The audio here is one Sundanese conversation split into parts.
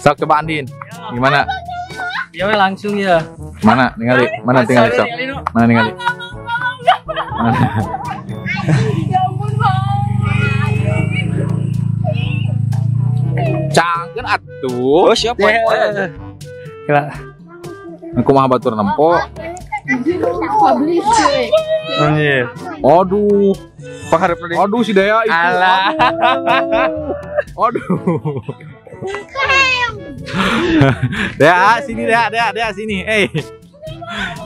Sok coba Andin. Gimana? Ya langsung ya. Mana ningali? Mana tinggali sok? Mana ningali? Mana? Ya ampun, Bang. Cangkeun atuh. Oh, siapa? Kira. Kumaha batur nempo? Publish. Anjir. Aduh. Pangharep deui. Aduh si Dea itu. Alah. Aduh. Dea sini Dea, Dea, Dea sini. Eh.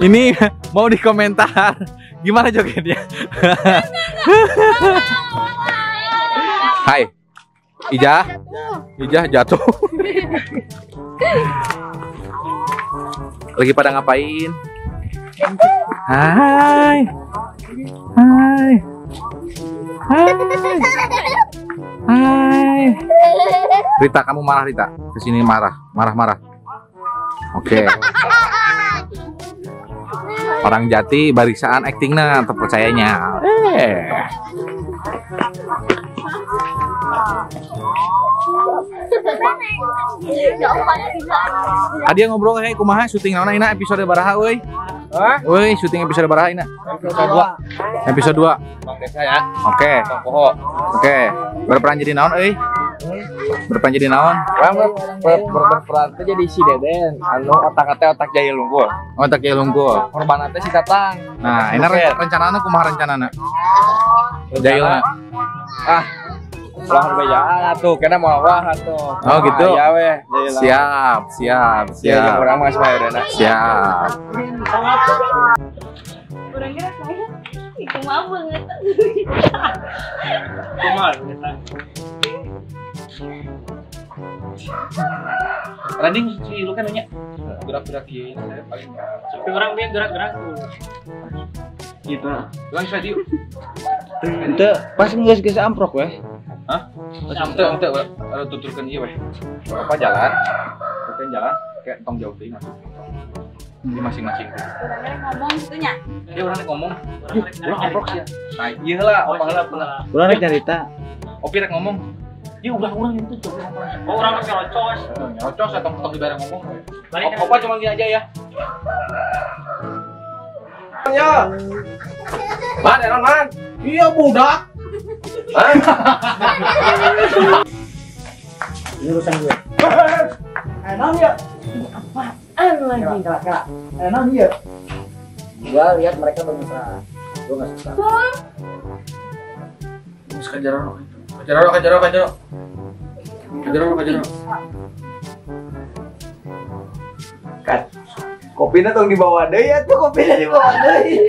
Ini mau dikomentar. Gimana jogetnya? Hai. Ijah. Ijah jatuh. Lagi pada ngapain? Hai. Hai. Hai. Hai. Rita, kamu marah Rita. Kesini marah, marah-marah. Oke. Orang Jati barisan aktingnya terpercayanya. Adia ngobrol hei kumaha syuting naon ina episode baraha euy. Hah? Euy, syuting episode baraha ina? Episode 2. Episode 2. Bang Desa ya. Oke. Oke. Berperan jadi naon euy? Berperan jadi naon? Urang berperan teh jadi si Deden, anu otak teh otak jahil unggul. Otak jahil unggul. Korban teh si Tatang. Nah, ini rencanana kumaha rencanana? Jahilna. Ah. Ulah bejaan atuh, kena mau wah atuh. Oh gitu. Ya weh. Siap, siap, siap. Urang mah semayeureuna. Siap. Urang kira kumaha? Kumaha banget. Kumaha Randing si lu kan nanya gerak-gerak ieu saya paling tapi orang biar gerak-gerak tuh. Gitu. Langsung aja yuk. Ente pas geus geus amprok weh. Hah? Ente ente tuturkeun ieu weh. Apa jalan? Tuturkeun jalan kayak tong jauh teuing masuk. Ini masing-masing. Urang ngomong kitu nya. Ya urang ngomong. Urang amprok sia. Nah, ieu heula, opa heula pernah. Urang rek nyarita. Opi rek ngomong. Ya ulah urang itu tuh. Oh, urang nyerocos. Nyerocos atau tong dibareng ngomong. Opa cuma gini aja ya. Ya. Man, enon man. Iya budak. Ini urusan gue. Enon ya. Apaan lagi? Kela, kela. Enon ya. Gua lihat mereka bermesra. Gua nggak suka. Terus kejar orang. Kejar orang. Kejar orang. Kat. Kopinya tong dibawa deui atuh, kopinya dibawa deui.